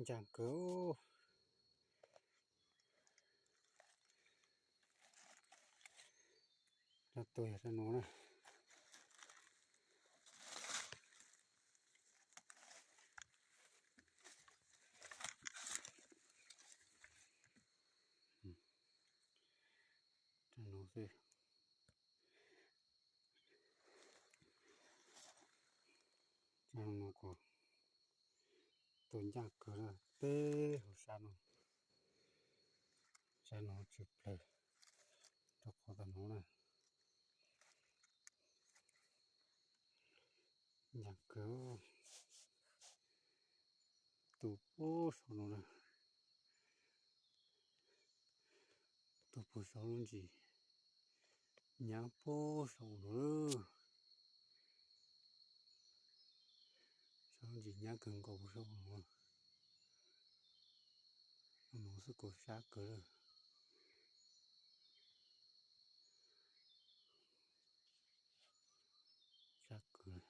Ncaj kawg. Rab tuag yog rab no na. Rab no xwb. Rab no kuj tuag ncaj kawg na, teb hauv sab no, sab no tsis plawg rau qhov tau no na. Ncaj kawg. Tuag puag saum no na. Tuag puag saum lub ntsis nyab puag saum no. Saum lub ntsis nyab kawg nkaus puag saum no. No xwb kuj sab kawg lawm. Sab kawg.